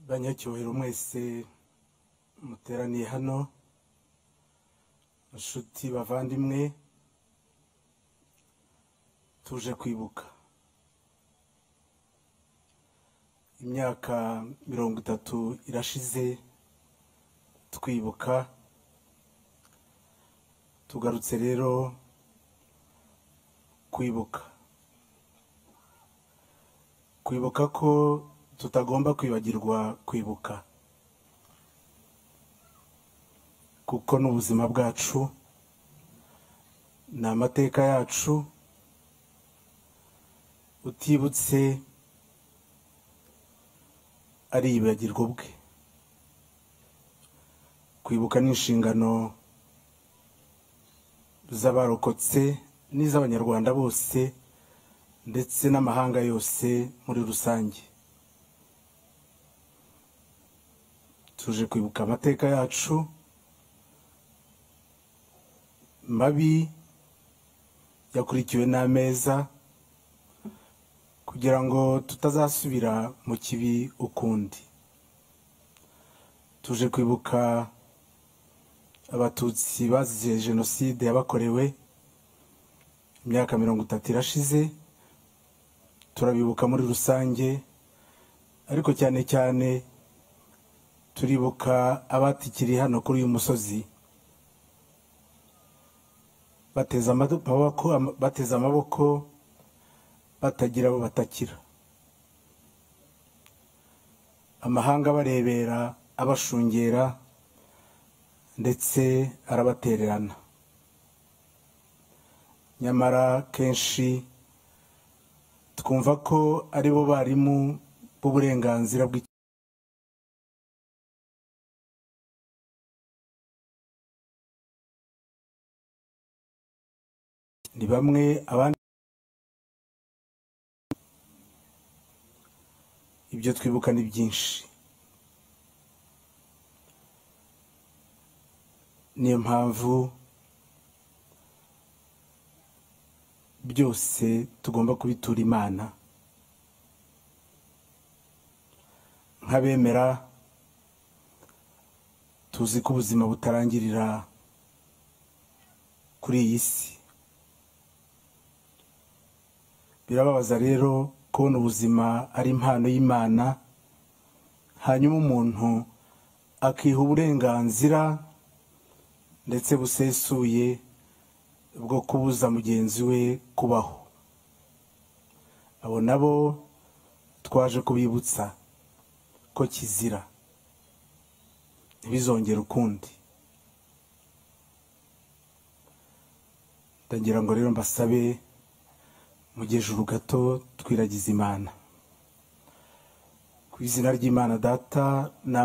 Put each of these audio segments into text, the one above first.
Banyacyubahiro mwese muteraniye hano, inshuti bavandimwe, tuje kwibuka imyaka 30 irashize twibuka. Tugarutse rero kwibuka, kwibuka ko tutagomba kwibagirwa kwibuka, kuko n'ubuzima bwacu ni amateka yacu. Utibutse aribagirwa ubwe. Kwibuka ni inshingano z'abarokotse n'iz'Abanyarwanda bose ndetse n'amahanga yose muri rusange. Tuje kwibuka amateka yacu mabi yakurikiwe n'ameza, kugira ngo tutazasubira mu kibi ukundi. Tuje kwibuka Abatutsi bazize jenoside yabakorewe, imyaka 30 irashize, turabibuka muri rusange, ariko cyane cyane turibuka abatikiri hano kuri uyu musozi bateze amaboko batagira abo batakira, amahanga barebera abashungera ndetse arabatererana. Nyamara kenshi twumva ko ari bo barimu b'uburenganzira ni bamwe, abandi ibyo twibuka ni byinshi. Niyo mpamvu byose tugomba kubitura Imana. Nk'abemera tuzi ko ubuzima butarangirira kuri iyi si. Birababaza rero kubona ubuzima ari impano y'Imana, hanyuma umuntu akiha uburenganzira ndetse busesuye bwo kubuza mugenzi we kubaho. Abo nabo twaje kubibutsa ko kizira, ntibizongere ukundi. Ndagira ngo rero mbasabe mugejuru gato twiragize Imana. Ku izina ry'Imana Data na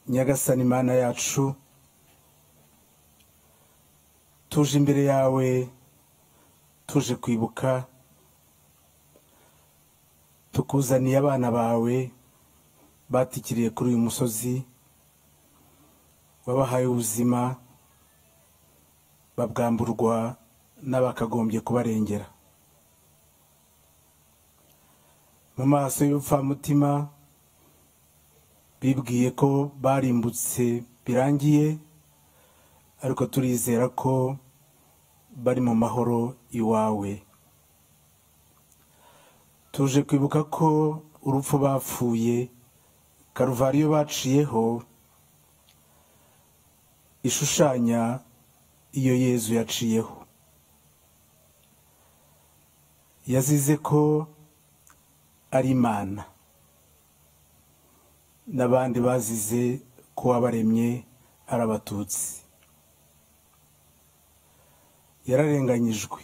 Nyagasani Imana yacu, tuje imbere yawe, tuje kwibuka, tukuzaniye abana bawe batikiriye kuri uyu musozi, wabahaye ubuzima babwamburwa n'abakagombye kubarengera. Mu maso y'ubupfamutima bibwiye ko barimbutse birangiye, ariko turizera ko bari mu mahoro iwawe. Tuje kwibuka ko urupfu bapfuye, Karuvariyo baciyeho ishushanya iyo Yezu yaciyeho. Yazize ko ari Imana, n'abandi bazize ko wabaremye ari Abatutsi. Yararenganyijwe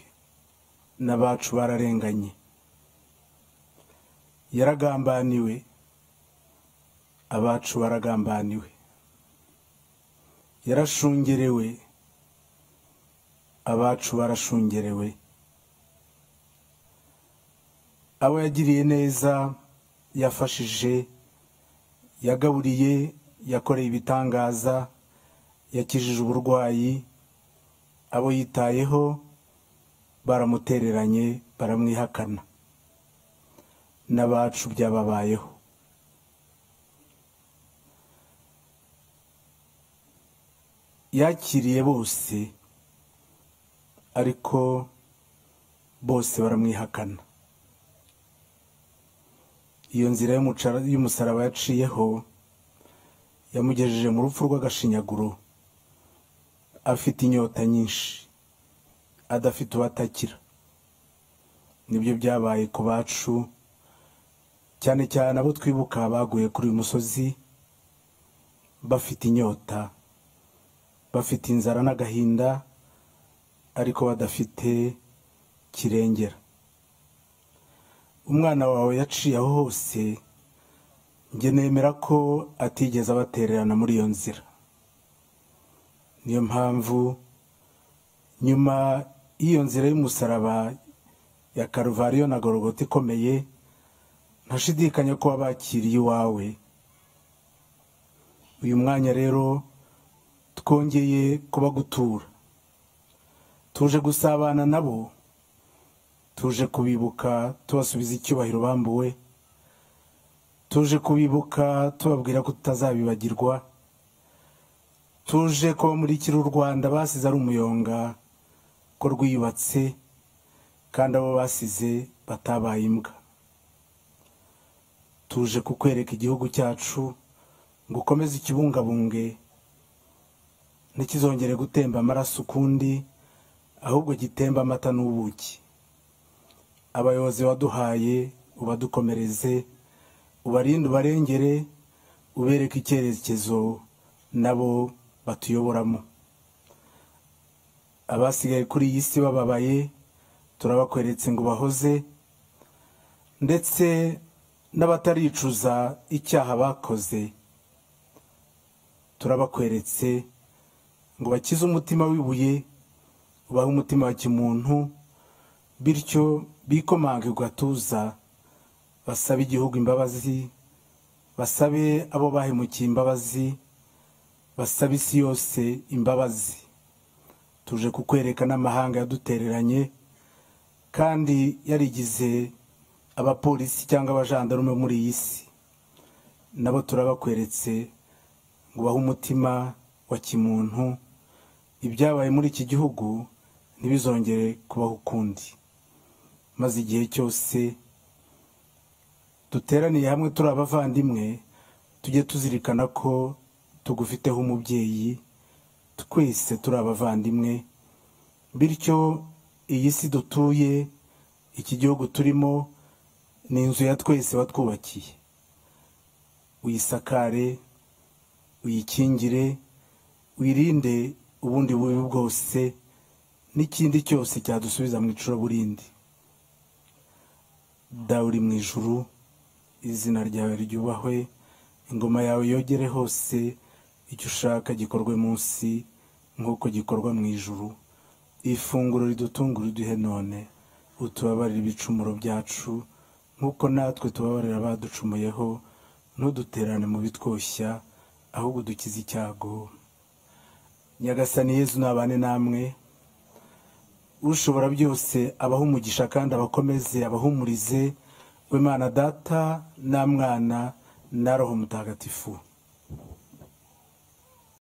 n'abacu bararenganye, yaragambaniwe abacu baragambaniwe, yarashungerewe abacu barashungerewe. Abo yagiriye neza, yafashije, yagaburiye, yakoreye ibitangaza, yakijije uburwayi, abo yitayeho baramutereranye baramwihakana. n'abacu byababayeho. Yakiriye bose, ariko bose baramwihakana. Iyo nzira y'umusaraba yaciyeho yamugejeje mu rupfu rw'agashinyaguro, afite inyota nyinshi, adafite uwatakira. Nibyo byabaye ku bacu, cyane cyane abo twibuka baguye kuri uyu musozi, bafite inyota, bafite inzara n'agahinda, ariko badafite kirengera. Umwana wawe yaciye aho hose, njye nemera ko atigeze abatererana muri iyo nzira. Niyo mpamvu nyuma y'iyo nzira y'umusaraba ya Karuvariyo na Golgotha ikomeye, ntashidikanya ko wabakiriye iwawe. Uyu mwanya rero twongeye kubagutura, tuje gusabana nabo, tuje kubibuka tubasubiza icyubahiro bambuwe, tuje kubibuka tubabwira ko tutazabibagirwa, tuje kubamurikira u Rwanda basize ari umuyonga, ko rwiyubatse kandi abo basize batabaye imbwa. Tuje kukwereka igihugu cyacu ngo ukomeze ikibungabunge, ntikizongere gutemba amaraso ukundi, ahubwo gitemba amata n'ubuki. Abayobozi waduhaye ubadukomereze, ubarinde, ubarengere, ubereke icyerekezo nabo batuyoboramo. Abasigaye kuri iyi si bababaye turabakweretse ngo bahoze, ndetse n'abataricuza icyaha bakoze turabakweretse ngo bakize umutima w'ibuye, ubahe umutima wa kimuntu, bityo bikomange ku gatuza, basabe igihugu imbabazi, basabe abo bahemukiye imbabazi, basabe isi yose imbabazi. Tuje kukwereka n'amahanga yadutereranye kandi yarigize abapolisi cyangwa abajandarume muri iyi si, nabo turabakweretse ngo bahe umutima wa kimuntu, ibyabaye muri iki gihugu ntibizongere kubaho ukundi. Maze igihe cyose duteraniye hamwe turi abavandimwe, tujye tuzirikana ko tugufiteho umubyeyi, twese turi abavandimwe, bityo iyi si dutuye, iki gihugu turimo, ni inzu ya twese watwubakiye. Uyisakare, uyikingire, wirinde ubundi bubi bwose n'ikindi cyose cyadusubiza mu icuraburindi. Dawe uri mu ijuru, izina ryawe ryubahwe, ingoma yawe yogere hose, icyo ushaka gikorwe munsi nk'uko gikorwa mu ijuru. Ifunguro ridutungura uduhe none, utubabarire ibicumuro byacu nk'uko natwe tubabarira abaducumuyeho, ntuduterane mu bitwoshya, ahubwo dukize icyago. Nyagasani Yezu nabane namwe, ushobora byose abahe umugisha kandi abakomeze, abahumurize, we Mana Data na Mwana na Roho Mutagatifu.